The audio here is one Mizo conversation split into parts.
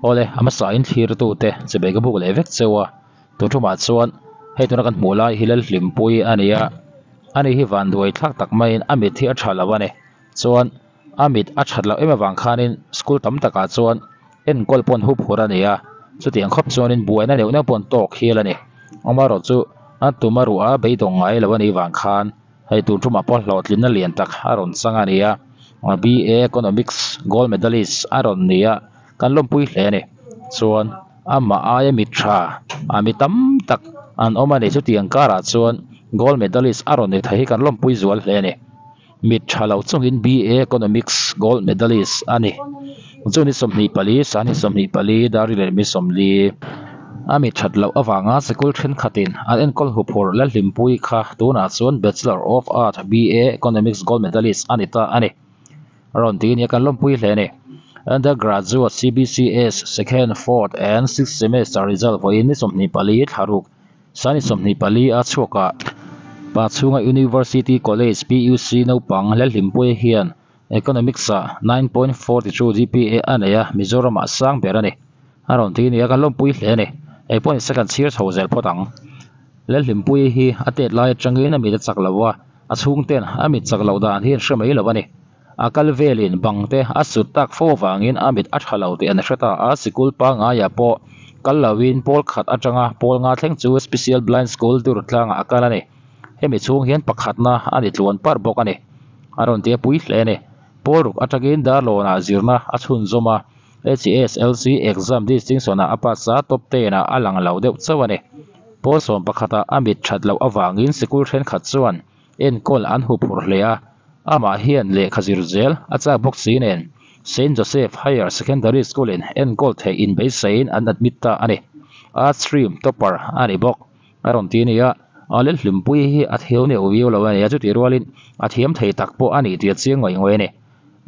Awle a hmasa in thlir tute chibei ka buk leh vek cheu a tun thumah chuan hei tuna kan hmuh lai hi Lalhlimpui a ni a ani hi vanduai thlak tak maiin a mit hi a tha lo a ni chuan a mit a that loh em avang khanin school tam takah chuan enkawl pawh an hup hur a ni a chutiang khawp chuanin buaina neuh neuh pawh an tawk hial a ni amaherawh chu a tum a ruh a beidawng ngai lo a nih vang khan hei tun tumah pawh hlawhtlinna lian tak a rawn chang a ni a B_A economics gold medalist a rawn ni a kan lawmpui hle a ni chuan amah aia mit tha a mi tam tak an awm a ni chutiang karah chuan gold medalist a rawn ni thei hi kan lawmpui zual hle a ni. Mit tha lo chungin BA Economics Gold Medalist a ni. Chu ni 24, Sani 24, Dari leh mi 40. A mit that loh avanga sikul thenkhatin an enkawl huphurh Lalhlimpui kha tunah chuan Bachelor of Art BA Economics Gold Medalist a ni ta a ni. Rawn ti nia kan lawmpui hle a ni. Undergraduate CBCS Second, Fourth and Sixth Semester result vawiin ni 24 thlaruk Sani 24 a chhuakah Pachhunga University College, PUC, naupang Lalhlimpuia hian Economics-ah 9.42 GPA a nei a, Mizoramah sang ber a ni. A rawn ti nia kan lawmpui hle a ni. Eng pawh ni se kan chhir chho zel phawt ang. Lalhlimpuia hi a tet lai atangin a mit a chak lo a, a chhungten a mit chak loh dan hi an hre mai lo a ni. A kal velin bang te a sut tak fo avangin a mit a tha lo tih an hre ta a, sikul pangaiah pawh kal loin pawl khat atanga pawl nga thleng chu Special Blind School dur tlangah a kal a ni. Hemi chhung hian pakhatna a ni tluan parh bawk a ni. A rawn ti a pui hle a ni. Pawl ruk atangin Darlawnah zirna a chhunzawm a, HSLC exam distinction-ah a pass a, top ten-ah a lang lo deuh chauh a ni. Pawl sawm pakhatah a mit that loh avangin sikul thenkhat chuan enkawl an huphurh hle a, amah hian lehkha zir zel a chak bawk si nen Saint Joseph Higher Secondary School in enkawl theih inbeisaiin an admit ta a ni. Arts stream topper a ni bawk. A rawn ti a ni a, a Lalhlimpui hi a theu neuh viau lo a ni a, chutih rualin a thiam thei tak pawh a ni tih a chiang ngawih ngawih a ni.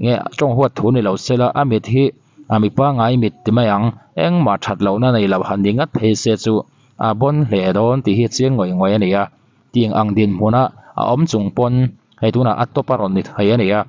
Nge tawng huat thu ni lo sela a mit hi a mi pangngai mit ti mai ang, engmah that lohna nei lo han ni ngat phei se chu a bawn hle dawn tih hi a chiang ngawih ngawih a ni a. Tiang ang dinhmuna a awm chung pawn hei tunah a top a rawn ni thei a ni a,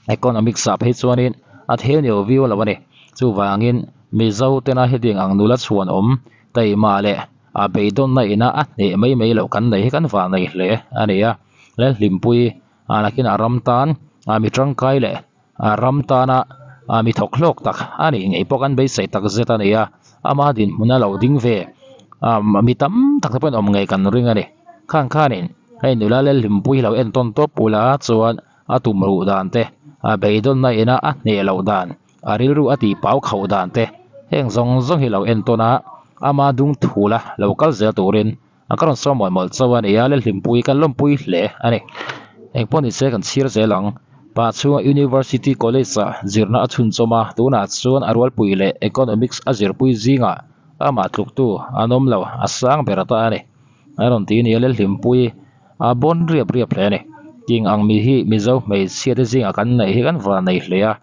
economics ah phei chuanin a theu neu viau lo a ni. Chuvangin Mizo tena hetiang ang nula chhuan awm taima leh a beidawnna ina a hneh mai mai loh kan nei hi kan vah nei hle a ni a. Lalhlimpui ah nakinah ram tan ah mi tangkai leh a ram tana a mi thawk hlawk tak a nih ngei pawh kan beisei tak zet a ni a, ama dinhmun a lo ding ve a mi tam tak te pawhin awm ngei kan ring a ni. Khang khanin hei nula Lalhlimpui hi lo entawn tawp ula chuan a tum ruh dan te, a beidawnna ina a hneh loh dan, a rilru a tih pau khauh dan te heng zawng zawng hi lo entawn a, ama dung thula lo kal zel turin a ka rawn sawi mawlh mawlh chauh a ni a, Lalhlimpui kan lawmpui hle a ni. Eng pawh ni se kan chhir zel ang. Pa chhunga University College ah zirna a chhunchawm a, tunah chuan a rualpui leh Economics a zirpui zingah amah tluktu an awm lo, a sang ber ata a ni. A rawn ti a ni a, Lalhlimpui a bawn riap riap hle a ni. Ting ang mi hi Mizo hmeichhia te zingah kan neih hi kan van nei hle a,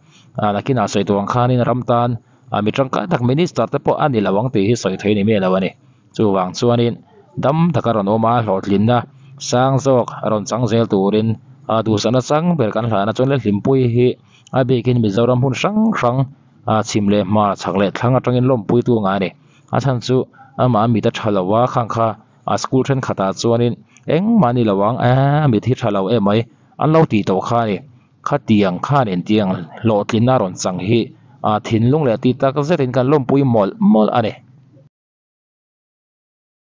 nakinah sawi tur ang khanin ram tan mi tangkai tak Minister te pawh a ni lo ang tih hi sawi thei ni miah lo a ni. Chuvang chuanin dam taka rawn awm a, hlawhtlinna sang zawk rawn chang zel turin a duhsakna chang ber kan hlana chuan Lalhlimpui hi a bikin Mizoram hmun hrang hrang a chhim leh hma chhak leh thlang atangin lawmpui tu ngai a ni. A chhan chu amah a mit a tha lo a, khang kha a school thenkhatah chuanin engmah a ni lo ang, a mit hi tha lo em mai an lo tih tawh kha a ni. Khatiang khan intiang hlawhtlinna rawn chang hi a thinlung leh tih tak zetin kan lawmpui mawlh mawlh a ni.